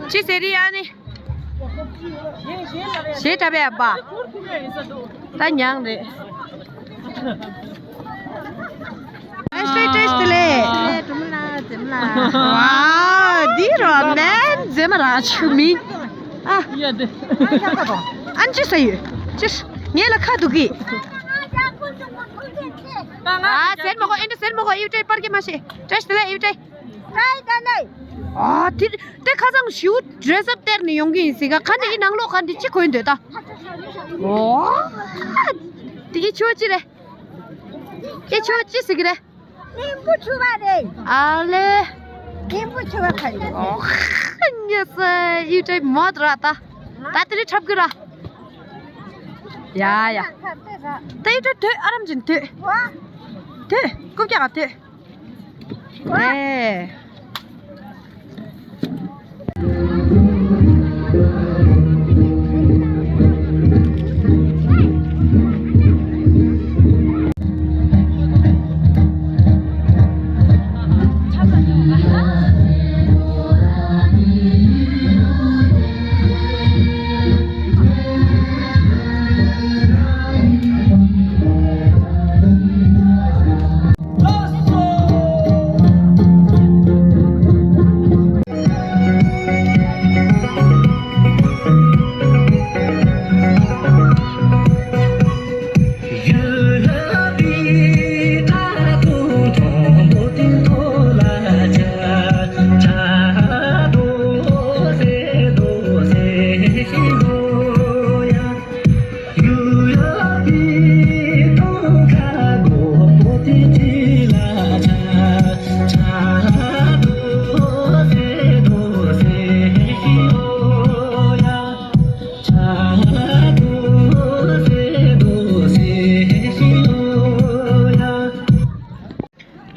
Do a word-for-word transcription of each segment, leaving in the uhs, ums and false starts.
ཅི་ཟེར་ཡ་ནི། ཞེ་དྲག་པས་པ། ད་མྱང་རེད། ཨ་ཏེ་ཏེ་ཏེ་ལེ། ཝའོ། འདི་རོ་མན་མཛེས་མ་ར་ཆུ་མིན། ཨ། ཨན་ཅི་ས་ཡོད། ཅི། ངེད་ལ་ཁ་འདུག་གི། ཨ་ཟེར་མ་གོ། ཨེ་འདྲ་ཟེར་མ་གོ། ཨིབ་ཏྲེ་པར་གི་མ་ཤེས། ཏྲེ་ཏེ་ལེ་ཨིབ་ཏྲེ། ཀྲའི་ཀ་ནེ། ཨ་དེ་དེ་ཁ་སང་ཞིའུ་ཌེ་རེ་སི་ཨབ་སྟེར་ནས་ཡོང་གི་ཡིན་ཟེར་ག་ཁ་ནས་ཨི་ནང་ལོགས་ཁ་འདི་ཅི་གོན་འདོད་ད། ཨོ། དེ་ཨི་ཆོ་ཅི་རེད། ཨི་ཆོ་ཅི་ཟེར་གི་རེད། ཉིན་བུ་ཆུ་བ་རེད། ཨ་ལེ། ཉིན་བུ་ཆུ་བ་ཁ་ཡིན། ཨོ། ཉེ་སེ་ཨི་ཏྲེ་མོ་དྲ་ད། ད་དེ་རིང་འཁྲབ་གི་ར། ཡ་ཡ། ད་ཨི་ཏྲེ་དོད་ཨ་རམ་ཅིན་དོད། དོད། རྐུབ་བཀྱག་ག་དོད། ཨེ།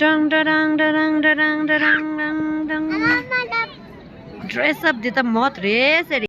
ཀྲང་ཀྲ་རང་ཀྲ་རང་ཀྲ་རང་ཀྲ་རང་རང་ཀྲང་། ཌེ་རེ་སི་ཨབ་འདི་ད་མོད་རེད་ཟེར།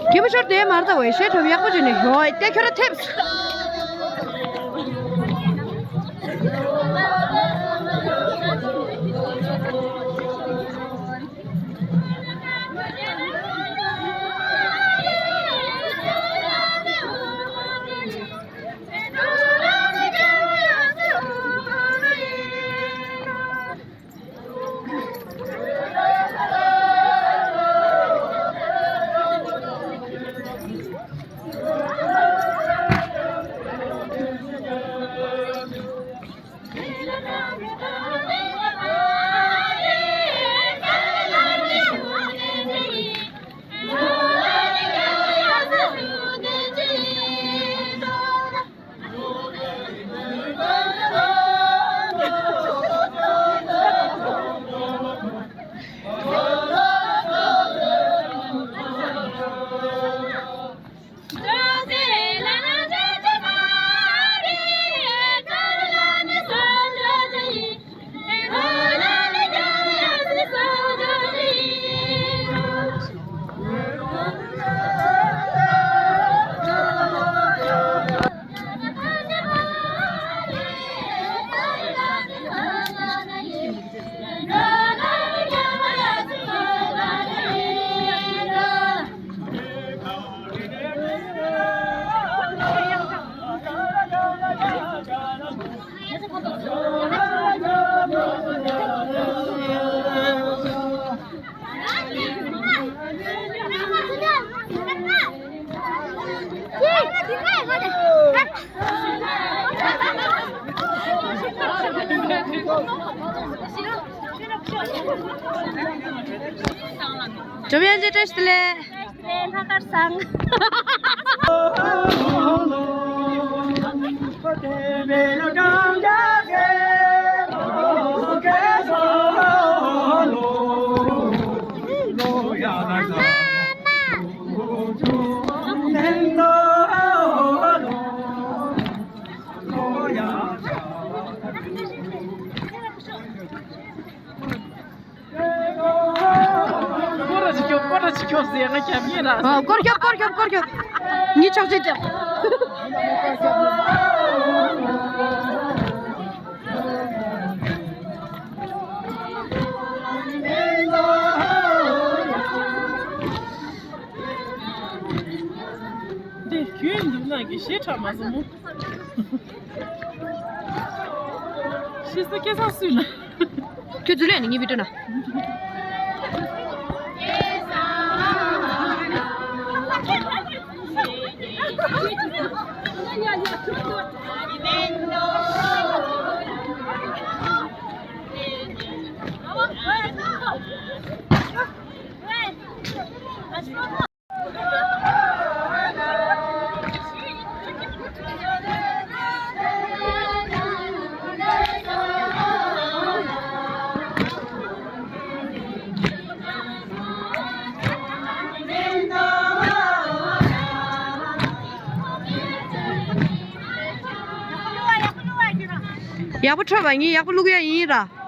སྐྱིད་པོ་ཤོར་དེ་མར་ད་འོས་ཤེས་ཁྲོམ་ཡག་པོ་བྱུང་ནས་ཧོ་ཏེ་ཁྱོད་ར་ཐེབས། ཇོ་བོ་དབྱངས་ཅན་བཀྲ་ཤིས་བདེ་ལེགས། བཀྲ་ཤིས་བདེ་ལེགས། ལྷག་དཀར་བཟང་། སྐོར་ར་ཅིག་ཁྱོད། སྐོར་ར་ཅིག་ཁྱོད་ཟེར། ང་རྒྱབ་ཉེ་ར། ཨ། སྐོར་རྒྱབ། སྐོར་རྒྱབ། སྐོར་རྒྱབ། ངའི་ཕྱོགས་ཅིག་རྒྱབ། འདི་ཁྱོད་འདུག་ན་གི་ཞེ་དྲག་མ་སོང་མོ། ཤི་ས་སྐལ་བཟང་སུས་ན། ཁྱོད་ཚུར་ལེན་ནས་ངའི་བི་ཏྲ་ན། ཡག་པོ་འཕྲོད་པ། ངས་ཡག་པོ་བླུག་ཡ་ཡིན་ར།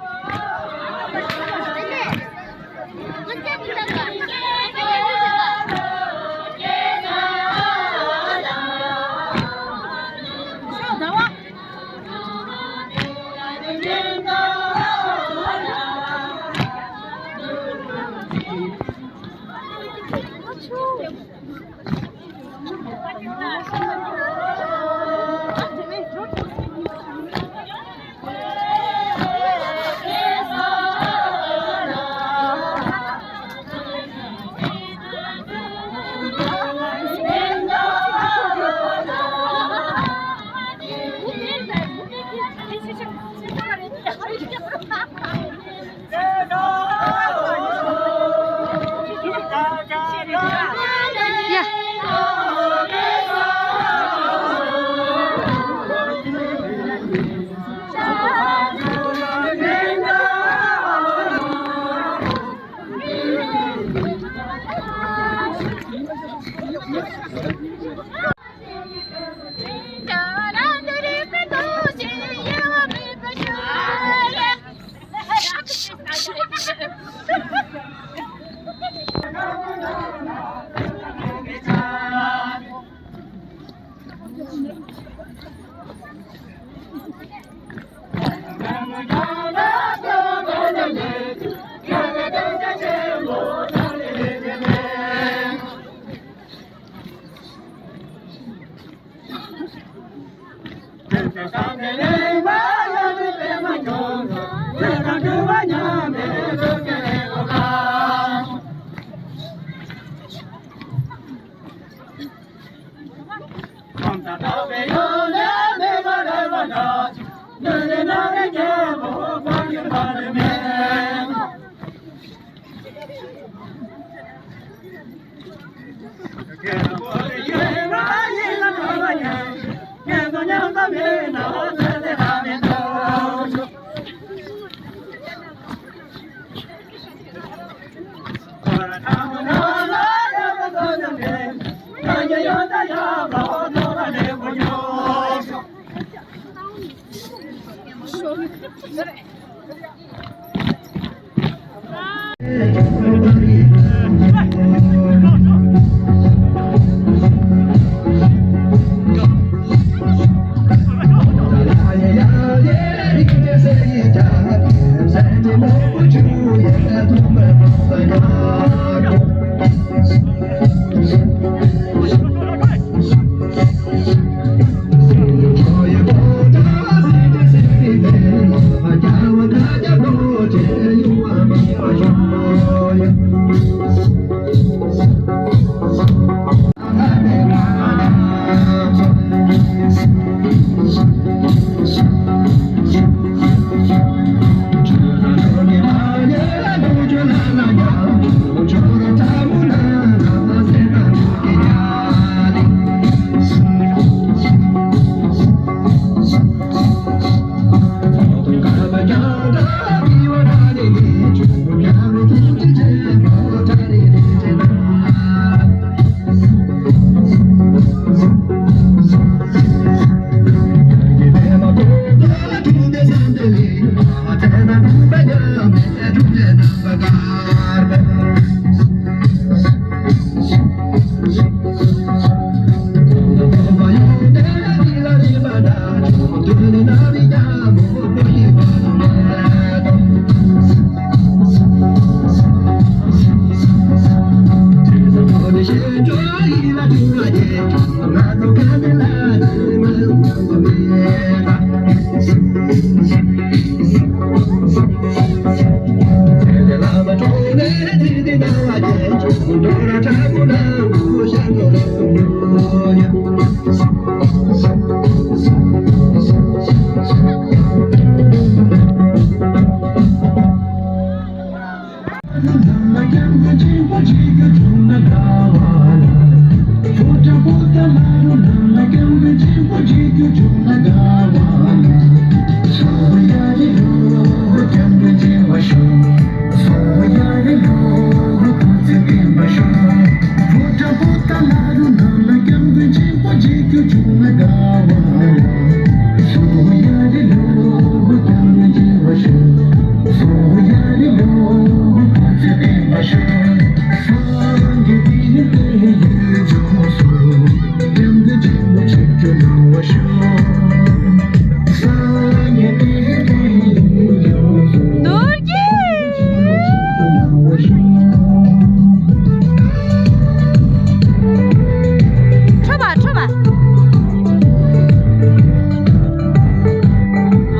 འཕྲོ་བ་འཕྲོ་བ།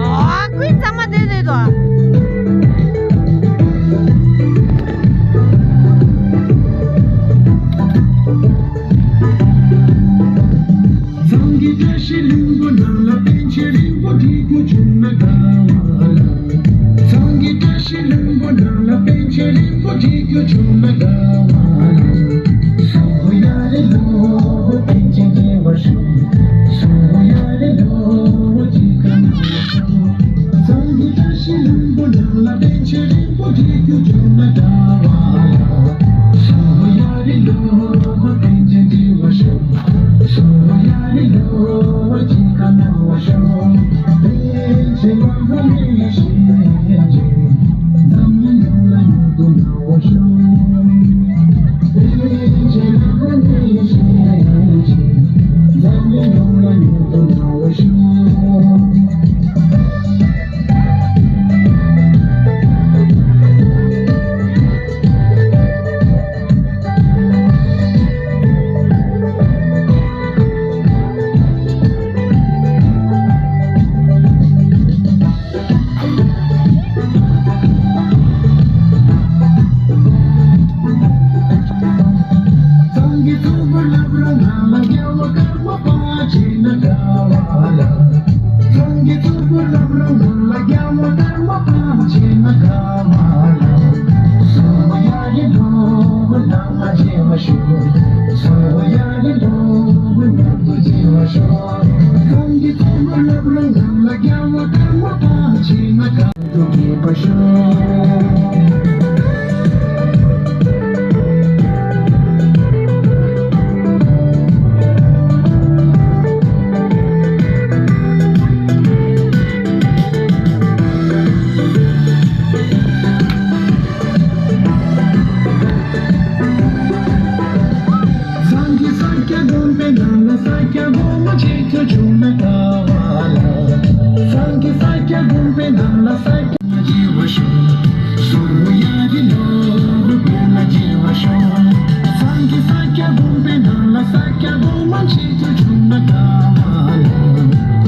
ཨ་ཁུའི་གཙང་མ་དེ་རེད་དོ། ཚང་གི་བཀྲ་ཤིས་ལྷུན་པོ་ནང་ལ་པཎ་ཆེན་རིན་པོ་ཆེ་རྒྱུ་བྱུང་ན་དགའ་བ་ལ། ཚང་གི་བཀྲ་ཤིས་ལྷུན་པོ་ནང་ལ་པཎ་ཆེན་རིན་པོ་ཆེ་རྒྱུ་བྱུང་ན་དགའ་བ་ལ། སོ་ཡ་རེ་ལོ་པཎ་ཆེན་རྒྱལ་བ་ཤོག་སོ་ཡ་རེ་ལོ་ཅི་ག་ན་ཚང་གི་བཀྲ་ཤིས་ལྷུན་པོ་ནང་ལ་པཎ་ཆེན་རིན་པོ་ཆེ་རྒྱུ་བྱུང་ན་དགའ་བ་ལ། སོ་ཡ་རེ་ལོ་པཎ་ཆེན་རྒྱལ་བ་ཤོག་སོ་ཡ་རེ་ལོ་ཅི་ག་ན་བ་ཤོག་པཎ་ཆེན་བླ་མ་ལས་ཤེས་ཀྱི་འཛམ་གླིང་ཡོངས་ལ་ཉོན་དུ་ན་བ་ཤོག་ཚང་གི་གཙོ་བོ་བླ་བྲང་ནང་ལ་རྒྱལ་བ་ཀརྨ་པ་བྱེད་ན་དགའ་བ་ལ། ཚང་གི་གཙོ་བོ་བླ་བྲང་ནང་ལ་རྒྱལ་བ་ཀརྨ་པ་བྱེད་ན་དགའ་བ་ལ། སོ་ཡ་རེ་ལོ་བླ་མ་བྱེད་བ་ཤོག་སོ་ཡ་རེ་ལོ་མྱུར་དུ་བྱེད་བ་ཤོག་ཚང་གི་གཙོ་བོ་བླ་བྲང་ནང་ལ་རྒྱལ་བ་ཀརྨ་པ་བྱེད་ན་དགའ། སངས་རྒྱས་ས་སྐྱ་དགོན་པའི་ནང་ལ་ས་སྐྱ་སྒོ་མོ་ཆེ་ཁྱོད་བྱུང་ན་དགའ་བ་ལ། སངས་རྒྱས་ས་སྐྱ་དགོན་པའི་ནང་ལ་ས་སྐྱ་སྐྱེ་བ་ཤོག་སོ་ཡ་རི་ལོ་རུ་བོད་ལ་སྐྱེ་བ་ཤོག་སངས་རྒྱས་ས་སྐྱ་དགོན་པའི་ནང་ལ་ས་སྐྱ་སྒོ་མོ་ཆེ་ཁྱོད་བྱུང་ན་དགའ་བ་ལ།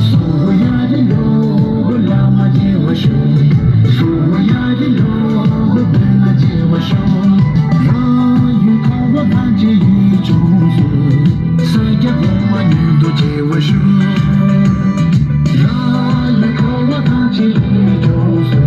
སོ་ཡ་རི་ལོ་བླ་མ་སྐྱེ་བ་ཤོག་སོ་ཡ་རི་ལོ་བོད་ལ་སྐྱེ་བ་ཤོག་རང་ཡུལ་ཁམས་པ་ཐམས་ཅད་ཡིད་འབྱུང་སོ། ས་སྐྱ་གོང་མ་མྱུར་དུ་སྐྱེ་བར་ཤོག་རང་ཡུལ་ཁམས་པ་ཐམས་ཅད་ཡིད་འབྱུང་སོ།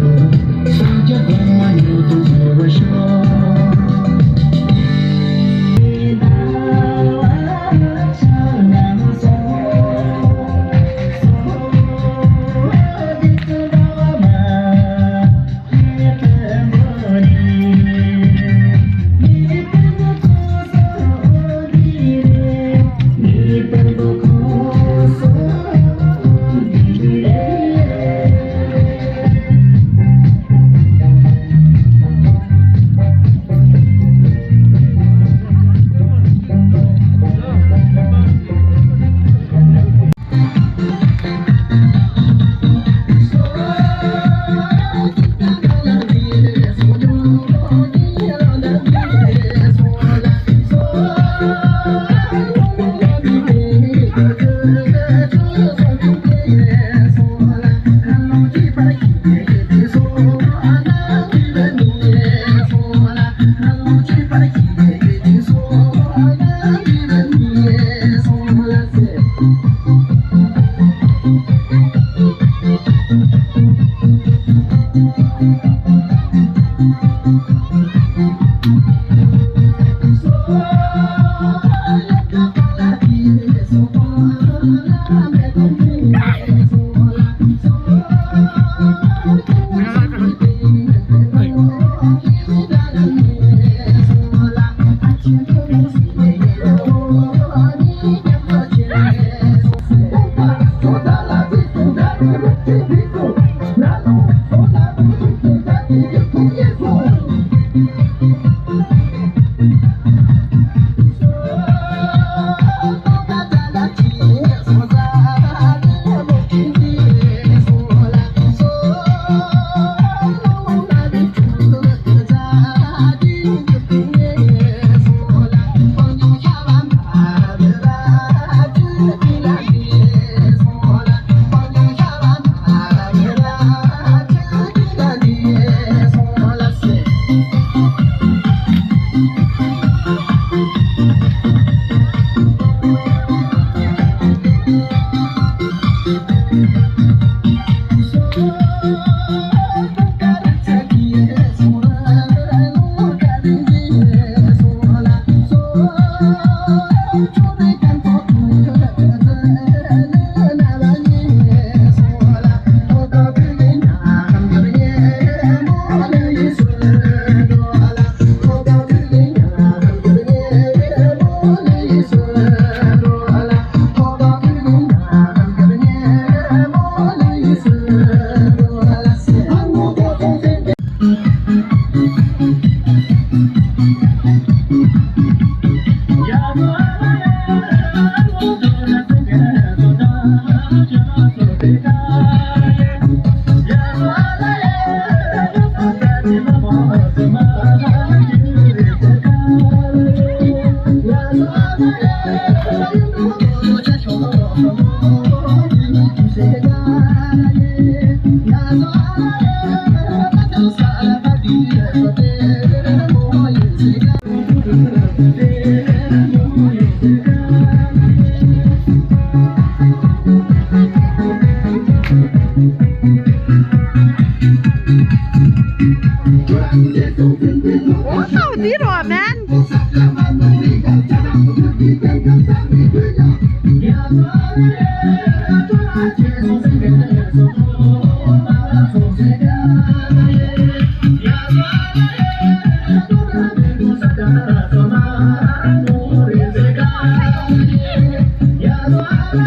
Wow, འདི་རོ་མན།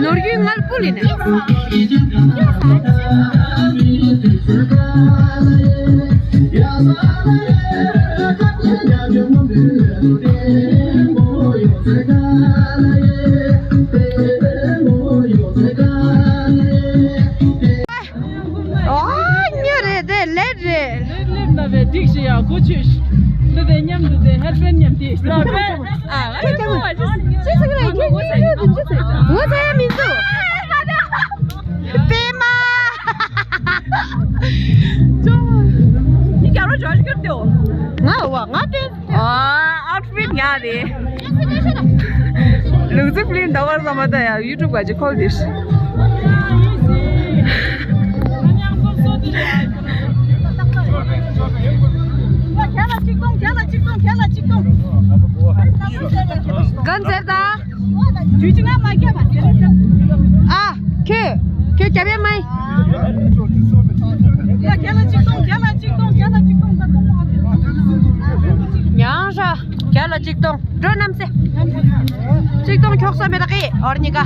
ནོར་རྒྱུན་ངར་པོ་ལེ་ནས། ཨོ་ཉོ་རེད་དེ་ལེད་རེད། ལེབ་ལེབ་ན་བའི་འགྲིག་ཤི་ཡ་གོ་ཆོད་ཤི། འདི་དེ་མཉམ་འདི་དེ་ཧེར་པན་མཉམ་དེ་ཤི། ལ་བའི་ཨ་ཅི་ཟེར་གི་རེད། ངོ་ཚ་ཡ་མི་འདུག་པེ་མ། ཅོ། ནི་རྒྱ་རོ་ཇོ་ཞིག་གི་རེད་དེ། ང་བ་ང་དེ། ཨ་ཨའུ་ཕིཊ་ཡག་རེད། ལུག་རྫི་ཕི་ལིམ་ཟླ་བར་ཟ་མ་ད་ཡ་ཡུ་ཊུབ་ག་ཅིག་ཁོལ་དེ། གང་ཟེར་ད། དུས་ཅི་ང་མ་རྒྱབ་པ་ཟེར། ཨ། ཁྱོད། ཁྱོད་རྒྱབ་ཡ་མ་ཡིན། ཡ་རྒྱ་ལ་གཅིག་སྟོང་། རྒྱ་ལ་གཅིག་སྟོང་། རྒྱ་ལ་གཅིག་སྟོང་། ད་སྟོང་པ། ཡང་ཧྲ། རྒྱ་ལ་གཅིག་སྟོང་། འགྲོ་རྣམ་སེ། གཅིག་སྟོང་འཁྱོག་ས་མེད་ད་ཀི་ཨོར་ཉི་ཀ།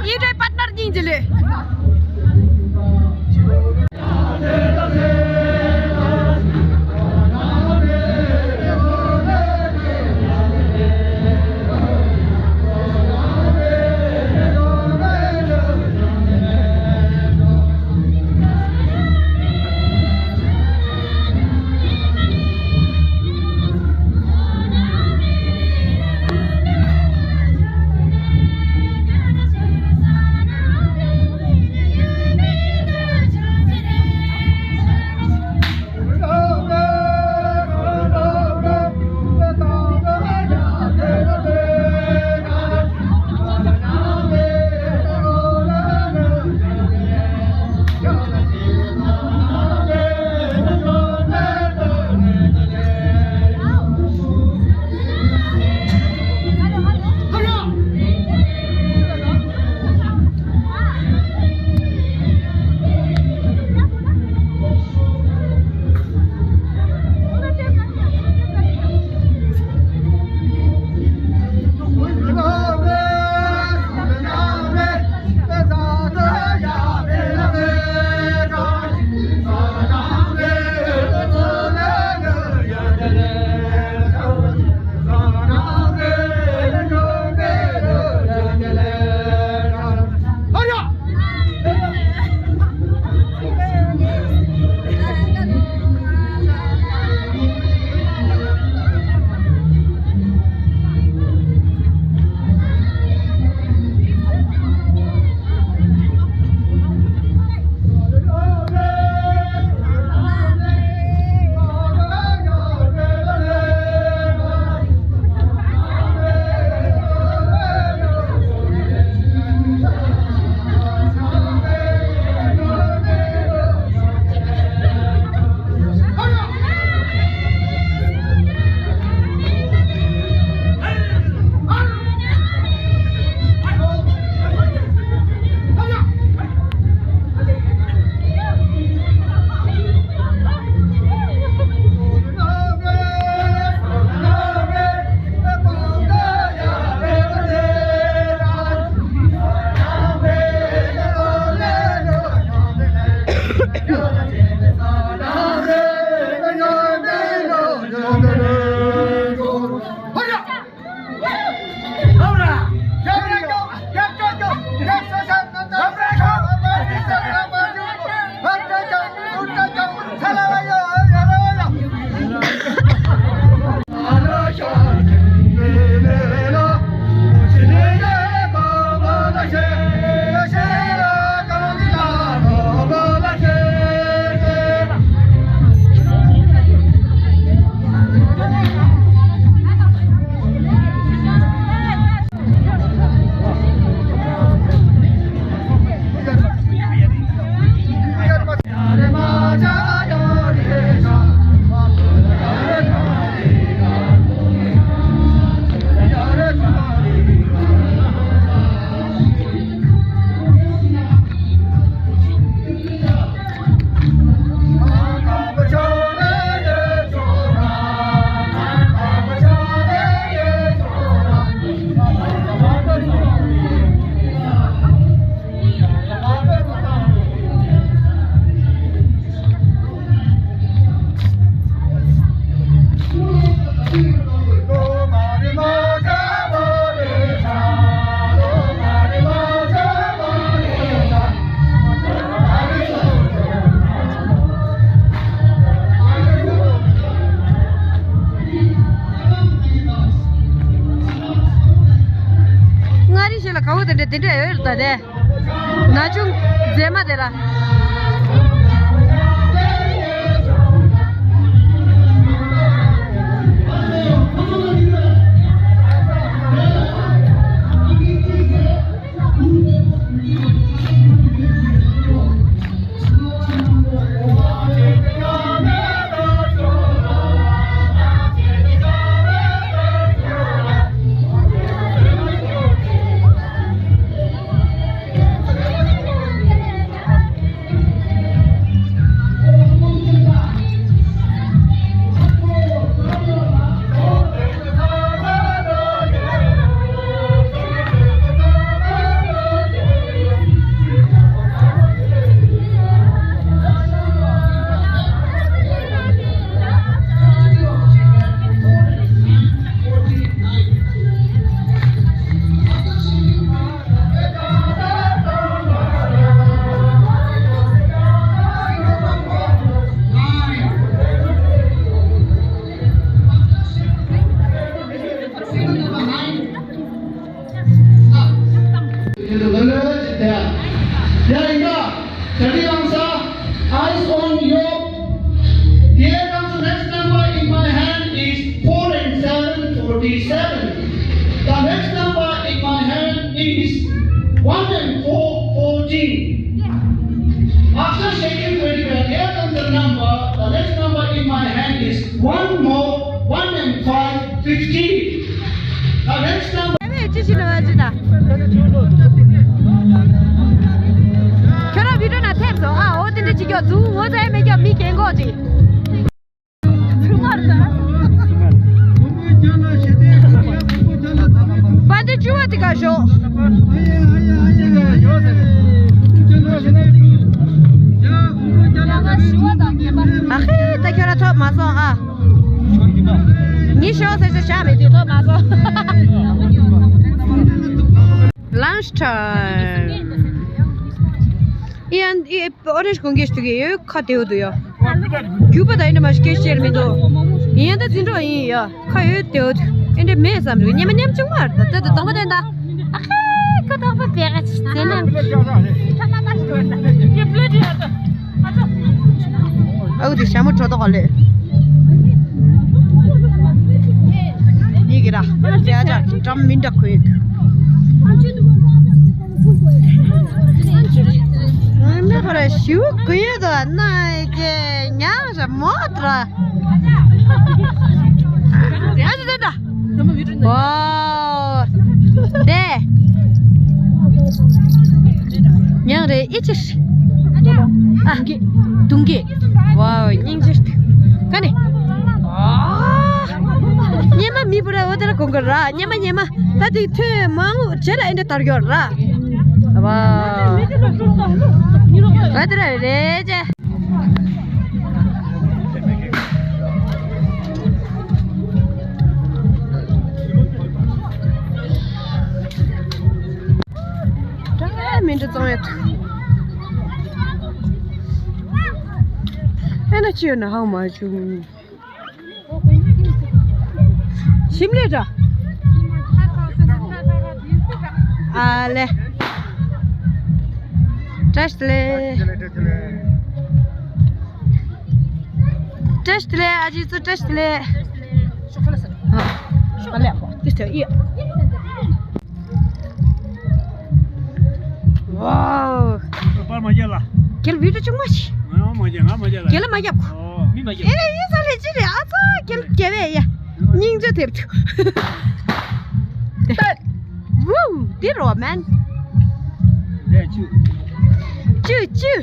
ཡིན་རེད། པར་ཊི་ནར་གཉིས་འཇི་ལེ། ཤེས་ལ་ག་བོ་དེ་འདྲ་དེ་འདྲ་ཡོད་རེད་ད་དེ། ན་ཆུང་མཛེས་མ་དེ་ལ། Eyes on your, here comes the next number in my hand is four and seven, forty-seven. The next number in my hand is one and four, fourteen. After shaking twenty-five, here comes the number. The next number in my hand is one more, one and five, fifteen. The next number. ཁྱོད་རང་བི་ཌིའོ་ནང་ཐེབས་སོང་། ཨ་འོ་དེ་འདྲ་བྱེད་རྒྱུ་འཛུགས་ངོ་ཚ་ཡ་མེད་རྒྱུ་མི་རྒན་གོག་ཅིག་པ་འདི་བཅུ་བ་དེ་ག་ཞོག་ཨ་ཧེ་ད་ཁྱོད་ར་ཐོབ་མ་སོང་ཨ། ཉི་ཤོག་ཟེར་ཟེར་བཞག་མེད་དུས་ཐོབ་མ་སོང་། Lunch time. ཨི་ཨན་ཨི་ཨོ་རེན་ཇི་གོན་རྒྱུ་ཞིག་ཡོད་ཁ་དེའུ་འདུག་ཡ། རྒྱུ་པ་དང་ཡིན་ན་མ་ཞིག་སྐད་ཆ་བཤད་མི་འདུག་ཡིན་ཡང་ད་འཛིན་གྲོགས་ཡིན་ཡ། ཁ་ཡོད་དེའུ་འདུག་ཨེ་འདྲ་མེད་བསམ་རེད། ཉི་མ་ཉམ་ཆུང་མ་རེད་ད་ད་གདོང་པ་དེ་འདྲ། ཨ་ཁ་ཁ་གདོང་པ་བེ་ག་ཅིག་ཟེར་ན། ཨའུ་དེ་ཞྭ་མོ་གྲོ་ཏོག་ག་ལེ། ཡི་གེ་ར་ཡ་ཅག་འགྲམ་མི་འདྲ་ཁོས། མི་ཁོ་ར་ཞུ་གུ་ཡོད་དོ་ན་ཀྱེ་ཉག་ར་མོ་དྲ། ཡ་ཅི་དེ་འདྲ། ཝའོ། དེ། ཉང་རེ་ཨི་ཅི། ཨ་ཀི། དུང་ཀི། ཝའོ་སྙིང་རྗེ། ཀ་ནི། ཉི་མ་མི་བུ་ར་འོ་དེ་ར་གོང་གི་ར་ཉི་མ་ཉི་མ་ད་དེ་ཐོས་མང་རྗེས་ལ་ཨེ་འདྲ་དར་ཡོད་ར། ཝའོ། འོ་དེ་ར་རེད་ཅེ། ད་མི་འདྲ་བཙོང་ཡ་ཐུག་ཨེ་ན་ཅི་ཡོད་ན་ཧང་མ་བྱུང་། ཞིམ་ལེ་འདྲ། ཨ་ལེ། བཀྲ་ཤིས་བདེ་ལེགས། བཀྲ་ཤིས་བདེ་ལེགས། ཨ་ཅེ་ཚོ་བཀྲ་ཤིས་བདེ་ལེགས། ཨ་ལེ། དེ་ལྟ་ཡི། ཝའོ། པར་མ་རྒྱབ་ལ། རྒྱལ་བི་ཌིའོ་ཆུང་མ་ཞིག་ང་མ་རྒྱབ་ང་མ་རྒྱབ་ལ། རྒྱལ་ལ་མ་རྒྱབ། ཨོ་མི་མ་རྒྱབ། ཨེ་ཡིན་ས་ལེ་ཅི་རེད་ཨ་ཚ་རྒྱལ་རྒྱལ་བས་ཡ། སྙིང་རྗེ་དེར་ཐུག་ཝུ། འདི་རོ་མན། ལས་བཅུ། བཅུ་བཅུ།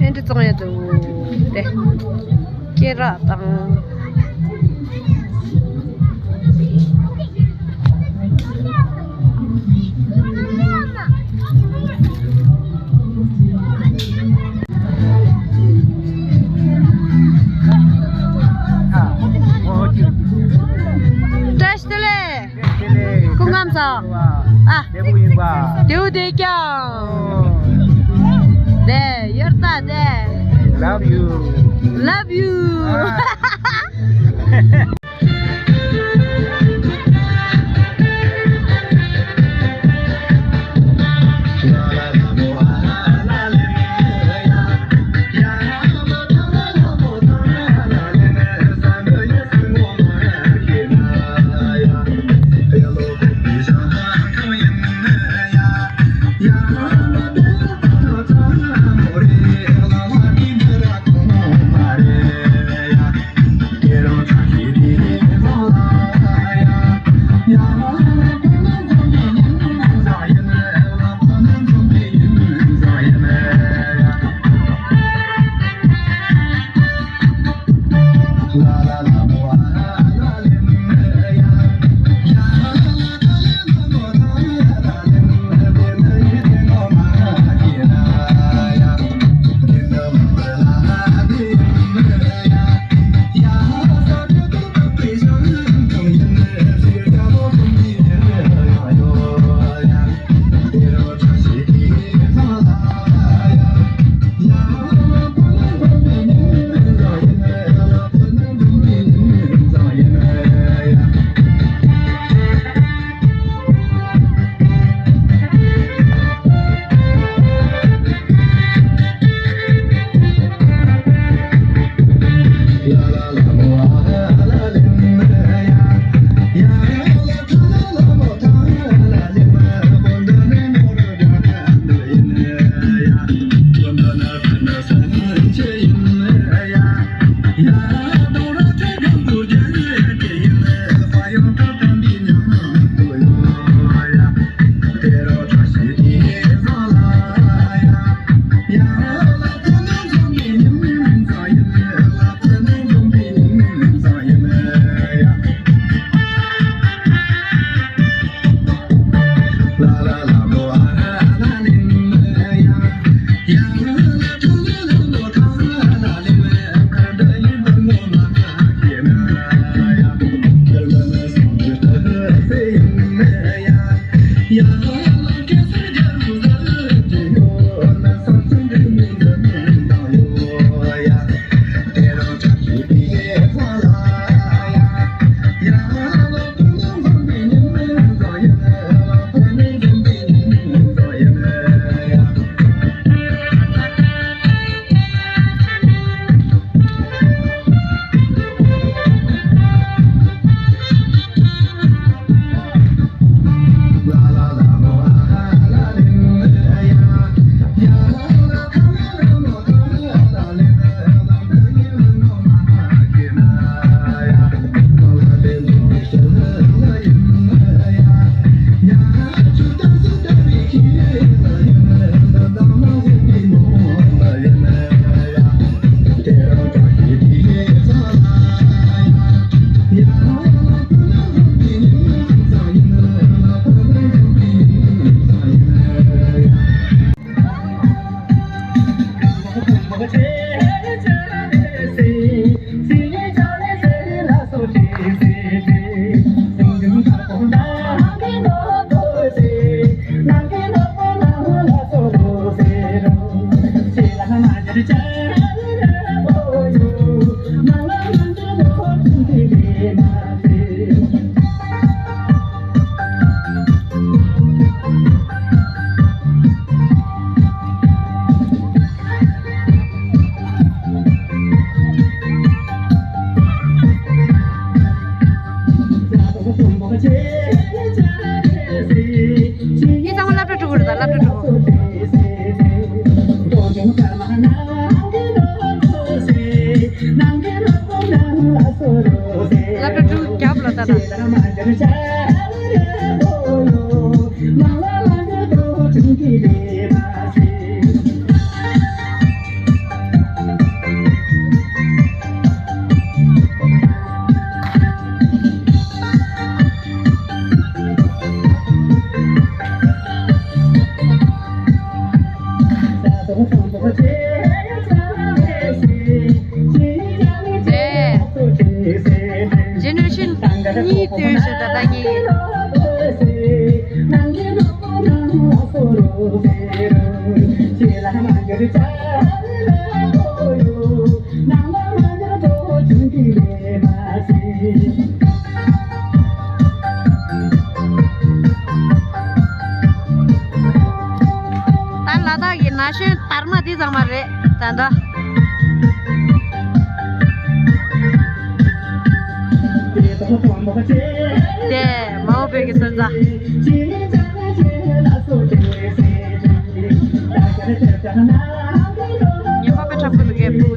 ཨེ་འདྲ་བཙོང་ཡ་འདུག་དེ། སྐེ་རགས་དང་། བཀྲ་ཤིས་བདེ་ལེགས། སྐུ་ཁམས་བཟང་། ཨ། བདེ་པོ་ཡིན་པ། བདེ་པོ་བདེ་ཀྱང་། བདེ་ཡོད་ད་བདེ། Love you. Love you. ཨ། ངས་ཚང་མ་སློབ་གྲྭ་དྲུག་གོ་རེད་ད། སློབ་གྲྭ་དྲུག་གོ། སློབ་གྲྭ་དྲུག་རྒྱབ་ལ་ད་ད། ཇེ་ནེ་རེ་ཤན་གཉིས་ལྟོས་ཤིག་ད་ལྟ་གཉིས། ད་ལ་དྭགས་ཀྱི་ན་གཞོན་དར་མ་འདི་ཚང་མ་རེད་ད་ལྟ། དེ་མ་འོངས་བོད་ཀྱི་སོན་རྩ། ཉན་པ་དཔེ་འཁྲབ་ཀྱི་འདུག་གས་བུ།